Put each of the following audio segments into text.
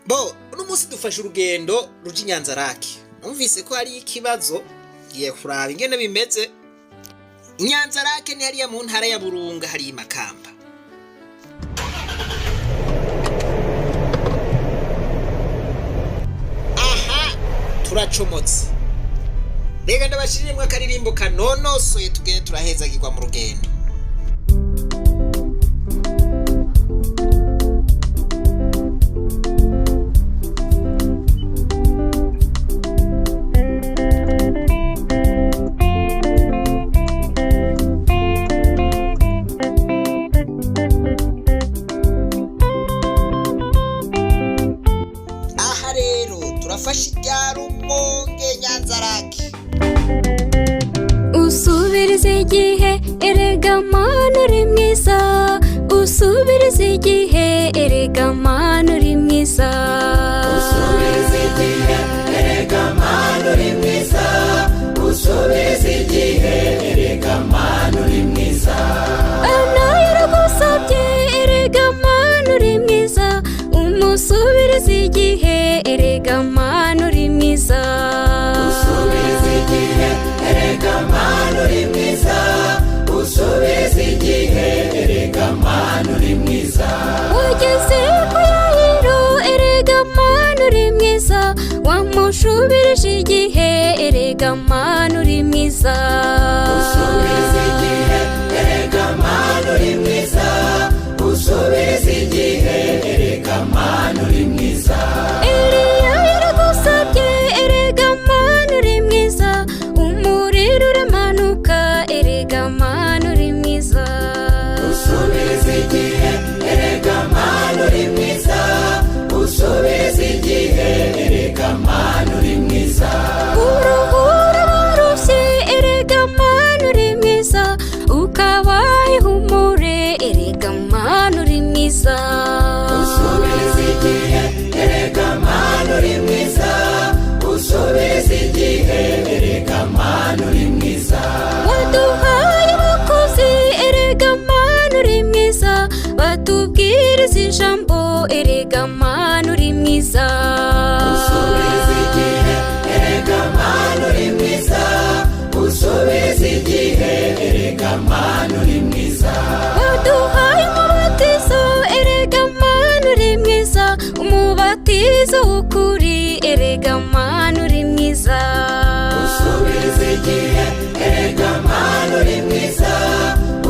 Bo uno munsi dufashe urugendo ruja Inyanzarake. Numvise ko hariyo ikibazo, ngiye kuraba ingene bimeze. Inyanzarake ni hariya mu ntara ya Burunga, hariya i Makamba. Aha turacomotse. Reka ndabashiriremwo akaririmbo kanonosoye tugende turahezagirwa mu rugendo. Aha rero turafashe irya Rumonge Nyanzarake. Usubiriza igihe erega mana uri mwiza, usubiriza igihe erega mana uri mwiza. Usubiza igihe erega mana uri mwiza, usubiza igihe erega mana uri mwiza. Ana yaragusabye erega mana uri mwiza, umusubiriza igihe erega mana uri mwiza. Usubiza igihe erega mana uri mwiza, usubiza igihe erega mana uri mwiza. Wageze ku yayiro erega mana uri mwiza, wamushubirije igihe erega mana uri mwiza. Usubiza igihe erega mana uri mwiza, usubiza igihe erega mana uri mwiza. Eliya yaragusabye erega mana uri mwiza, umuriro uramanuka erega mana uri mwiza. Usubiza igihe erega mana uri mwiza, usubiza igihe erega mana uri mwiza. Uruhura barushye erega mana uri mwiza, ukabaha ihumure erega mana uri mwiza. Usubiza igihe erega mana uri mwiza, usubiza igihe erega mana uri mwiza. Waduhaye abakozi erega mana uri mwiza, batubwiriza ijambo erega mana uri mwiza. Usubiza igihe erega mana uri mwiza, usubiza igihe erega mana uri mwiza. Waduhaye umubatizo erega mana uri mwiza, umubatizo w'ukuri erega mana uri mwiza. Usubiza igihe erega mana uri mwiza,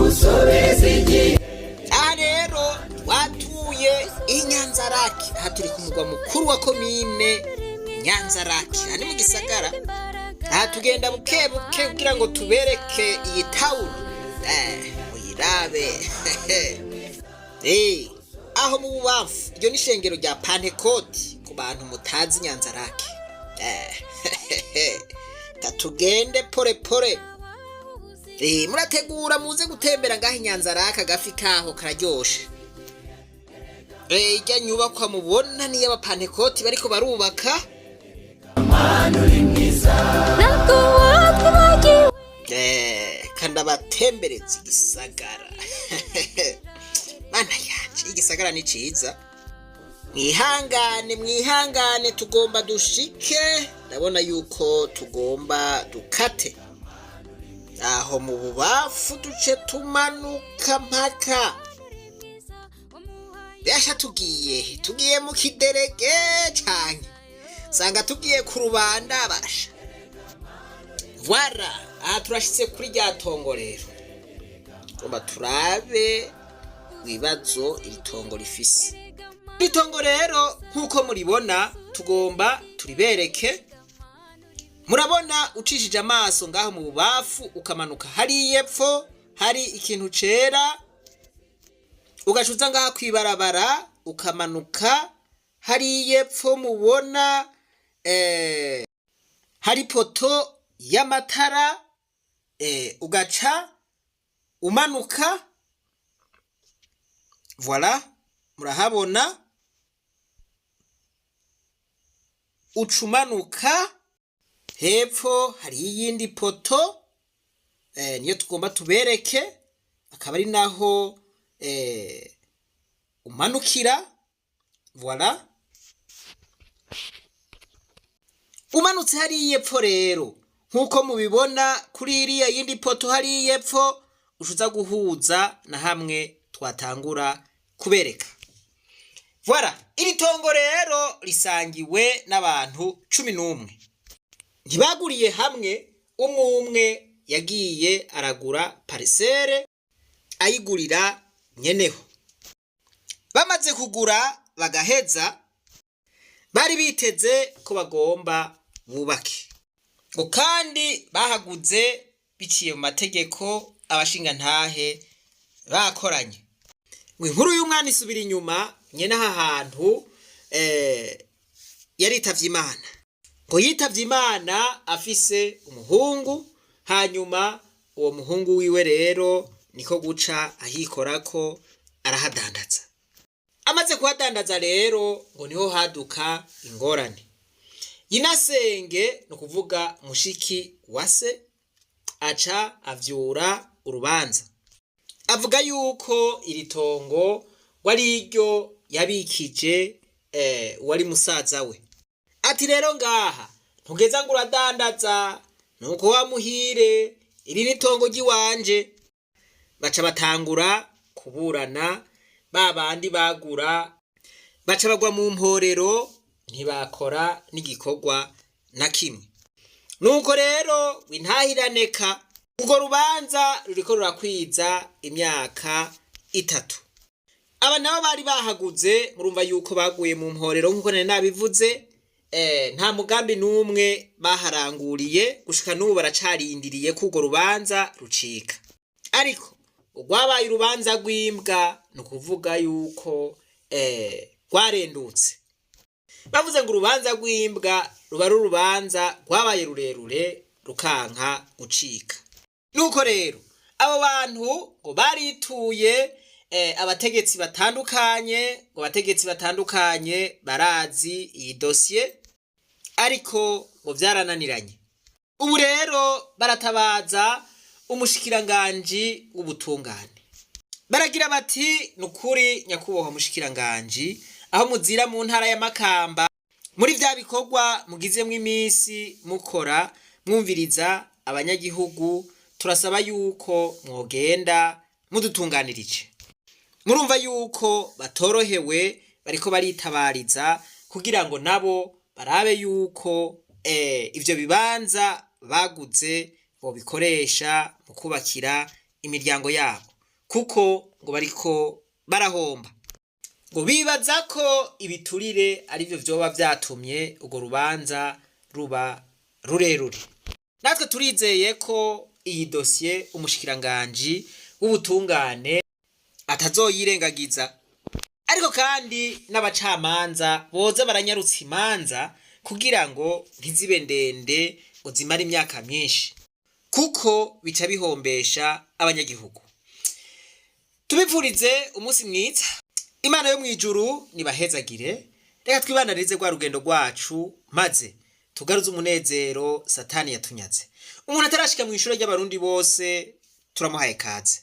usubiza igihe. Aha rero twatuye Inyanzarake. Aha turi ku mugwa mukuru wa komine Nyanzarake. Aha ni mu gisagara. Aha tugenda buke buke kugira ngo tubereke iyi tawuni. Muyirabe. Aho mu bubamfu iryo ni ishengero rya Pantekoti ku bantu mutazi Nyanzarake. Tugende pore pore. Murategura muze gutembera ngaho Inyanzarake, agafi kaho kararyoshe. Irya nyubakwa mubona niyo abapantekoti bariko barubaka. Mana uri mwiza. Ntabwo watwibagiwe. Kandi abatembereza igisagara. Mana yanje, igisagara ni ciza. Mwihangane, mwihangane, tugomba dushike. Ndabona yuko tugomba dukate aho mu bubafu duce tumanuka mpaka yasha. Tugiye mu kiderege canke sanga tugiye ku rubanda basha. Voilà, aha turashitse kuri rya tongo rero. Tugomba turabe ibibazo iri tongo rifise. Iri tongo rero nk'uko muribona, tugomba turibereke. Murabona ucishije amaso ngaho mu bubafu ukamanuka hariya epfo hari ikintu cera, ugashuza ngaha kwibarabara ukamanuka hariya epfo mubona hari poto y'amatara, ugaca umanuka, voilà, murahabona, uca umanuka hepfo hari iyindi poto, niyo tugomba tubereke, akaba ari naho umanukira, voilà. Umanutse hariya epfo rero, nk'uko mubibona kuri iriya yindi poto hariya epfo, ushuza guhuza na hamwe twatangura kubereka. Voilà, iri tongo rero risangiwe n'abantu 11. Ntibaguriye hamwe, umwe umwe yagiye aragura parcelle ayigurira nyeneho. Bamaze kugura bagaheza, bari biteze ko bagomba bubake. Ngo kandi bahaguze biciye mu mategeko, abashingantahe bakoranye. Ngo inkuru y'umwana isubira inyuma, nyene aha hantu yaritavye Imana. Ngo yitavye Imana afise umuhungu, hanyuma uwo muhungu wiwe rero niko guca ahikorako arahadandaza. Amaze kuhadandaza rero, ngo niho haduka ingorane. Yinasenge, ni ukuvuga mushiki wa se, aca avyura urubanza. Avuga yuko iri tongo wari iryo yabikije wari musaza we. Ati rero ngaha ntugeza ngo uradandaza, nuko wamuhire iri ni tongo ry'iwanje. Baca batangura kuburana, ba bandi bagura baca bagwa mu mporero, ntibakora n'igikorwa na kimwe. Nuko rero wintahiraneka, urwo rubanza ruriko rurakwiza imyaka 3. Aba nabo bari bahaguze, murumva yuko baguye mu mporero nk'uko nari nabivuze, nta mugambi n'umwe baharanguriye gushika n'ubu, baracarindiriye ko urwo rubanza rucika. Ariko urwabaye urubanza rw'imbwa, ni ukuvuga yuko rwarendutse. Bavuze ngo urubanza rw'imbwa ruba ari urubanza rwabaye rurerure rukanka gucika. Nuko rero abo bantu ngo barituye abategetsi batandukanye, ngo abategetsi batandukanye barazi iyi dosiye, ariko ngo vyarananiranye. Ubu rero baratabaza umushikiranganji w'ubutungane, baragira bati: "Ni ukuri nyakubahwa mushikiranganji, aho muzira mu ntara ya Makamba, muri vya bikorwa mugizemwo iminsi mukora mwumviriza abanyagihugu, turasaba yuko mwogenda mudutunganirije." Murumva yuko batorohewe, bariko baritabariza kugira ngo nabo barabe yuko ivyo bibanza baguze bobikoresha mu kubakira imiryango yabo, kuko ngo bariko barahomba. Ngo bibaza ko ibiturire arivyo vyoba vyatumye urwo rubanza ruba rurerure. Natwe turizeye ko iyi dosiye umushikiranganji w'ubutungane atazoyirengagiza, ariko kandi n'abacamanza boza baranyarutsa imanza kugira ngo ntizibe ndende ngo zimare imyaka myinshi, kuko bica bihombesha abanyagihugu. Tubipfurize umunsi mwiza, Imana yo mw'ijuru nibahezagire. Reka twibandanirize rwa rugendo rwacu, maze tugaruze umunezero Satani yatunyaze. Umuntu atarashika mu ishure ry'Abarundi bose, turamuhaye kaze.